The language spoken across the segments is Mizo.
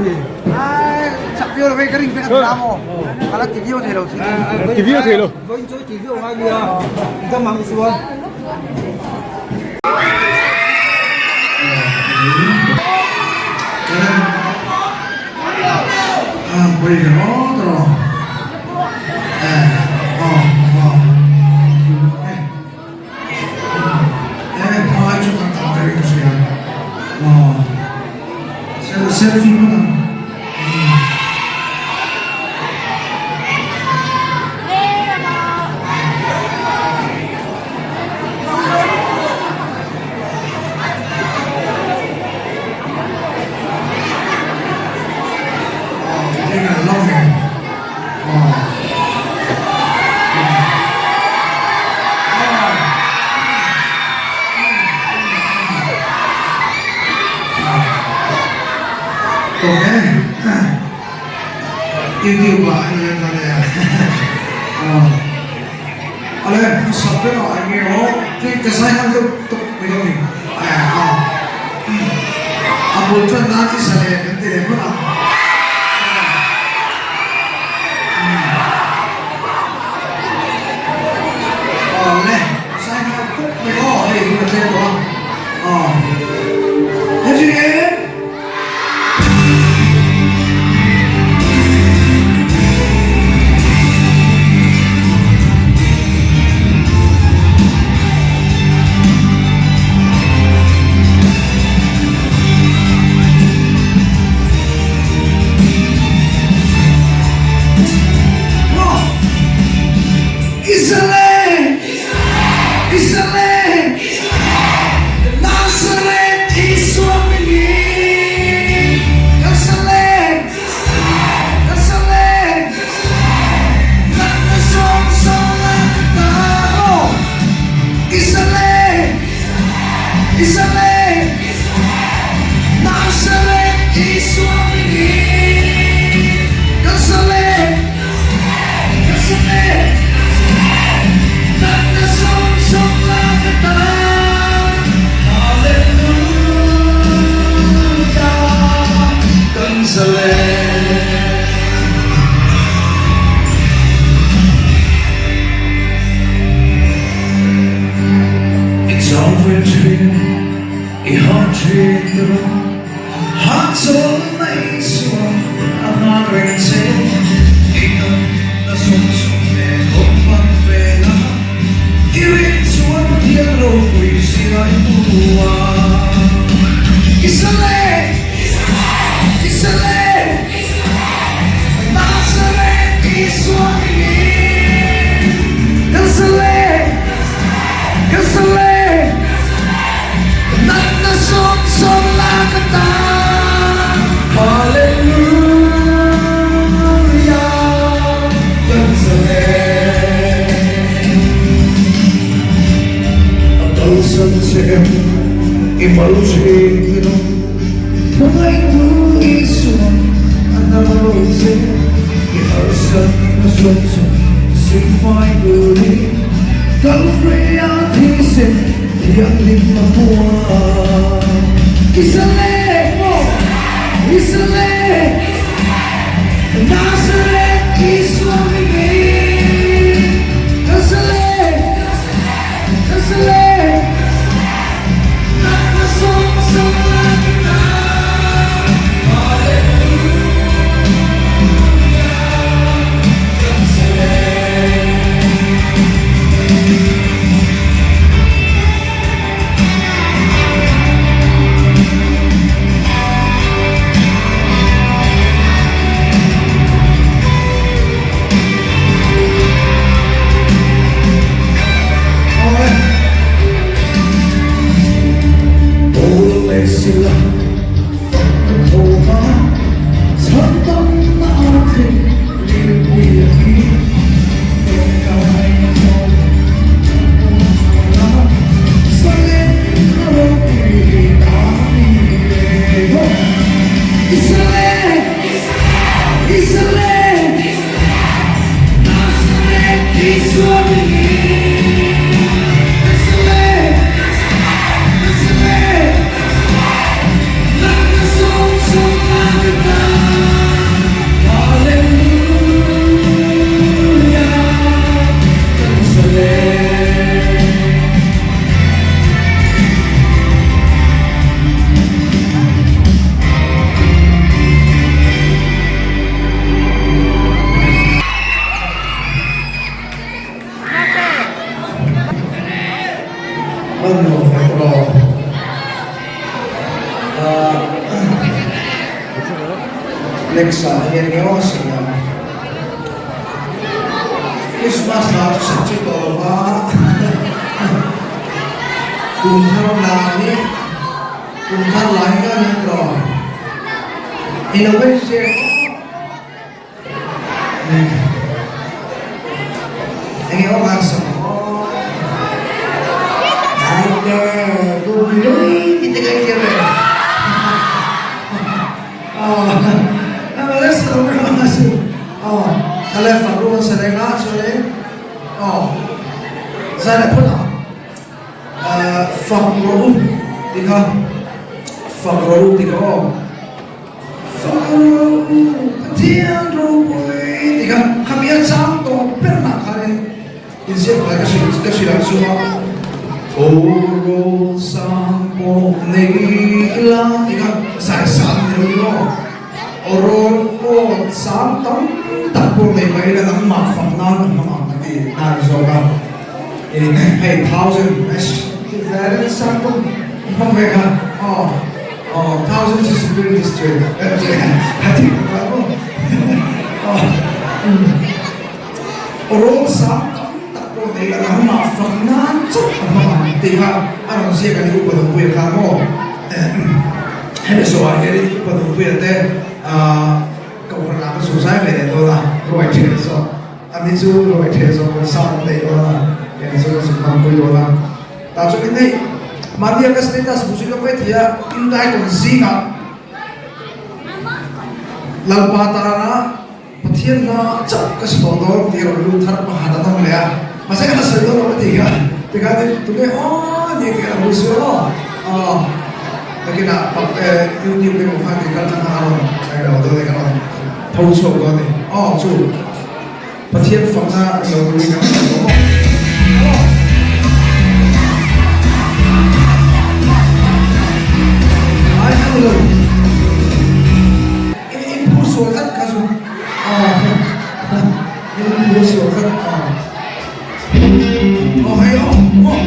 ni. Ai chak viau lo vei ka ring pek a ti la maw? Ka la ti viau thei lo thin. Ti viau thei lo. Vawiin chu i ti viau ngai nia, i dam ang chuan. YouTube ah an lo dah leh a ale sub te ah eng nge aw tui ka zai han deuh tawp mai dawn ni a bul tan nan i sa leh kan ti leh hman a. Awle, zai nghal pawp mai aw, hei hun a tlem tawh a. Aw. Engineer! Israel! Israel! Nazareth Isua mingin! Kasale! Kasale! Natna zawng zawng a ka ta aw! Israel! Israel! Nazareth Isua mingin! Kasale! Kasale! Natna zawng zawng a ka ta. Hallelujah! Kan zalen. I chau ve thin, i hah thin te rawh. Hahchawlna Isua a nghak reng che. I nunna zawng zawng leh kawngpang vela i rin chuan Pathian ropui zia i hmu a. Israel! Israel! Nazareth Isua i ni. Nazareth! Nazareth! Natna zawng zawng la ka ta. Hallelujah! Nazareth! A kalsan che em i mal thin rinawm. Hmangaihtu Isua a nar lo che, i harsatna zawng zawng singfai turin Kalfreia thisen thianghlim a hmuam. Israel maw Israel Nazareth Isua mi ngei Israel Israel Next ah hian nge aw sawi ang. Christmas hla chu sak chi tawh lo va, kum thar hla hi kum thar hla hi ka nia tawh. I lo en share maw? Enge aw ngan sak aw. Ai te kum lui ti te kai thiam e. Aw sang pawh nei ila ti kha zai sang ni lo ni maw? Aw rawl pawh sang tam tak pawh nei mai ila nangmah fak nan ka hmang ang ka ti nan zawk a hei thousand very sang pawh hmang ve kha aw aw thousand chu superior district a ti kha maw aw Aw rawl sang tam tak pawh nei la nangmah fak nan chauh ka hmang ang tih kha a rawn ziak a ni Upa Duhpuia kha maw hemi zawhah hianin Upa Duhpuia te Kohhran ah ka zu zai ve leh dawn a ruai theh zawk a ni chu ruai theh zawk kan sa an nei dawn a eng chu ka zu hmangpui dawn a tah chuan in hei mahnia ka status hmu chu ka paih thei a indaitawn zingah Lalpa tana Pathian hla chauh ka si tawh dawn tih rawn lut thar pakhat an awm leh a, mahse ka la sawi dawn lo ka tih kha, tikhan in tunge aw ni tih ka lo hmu sual aw, aw nakinah pak YouTube emaw khan tih kal tlang kha a rawn sawi lo dawn e ka rawn tho chhuak dawn a ni, aw chu Pathian fakna lo turin ka rawn sawi bawk aw. Ai a ni lo. In in phur sual tlat kha chu in phur sual tlat aw hei aw aw.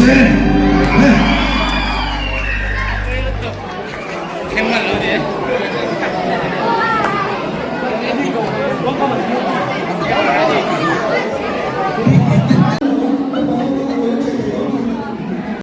Hey.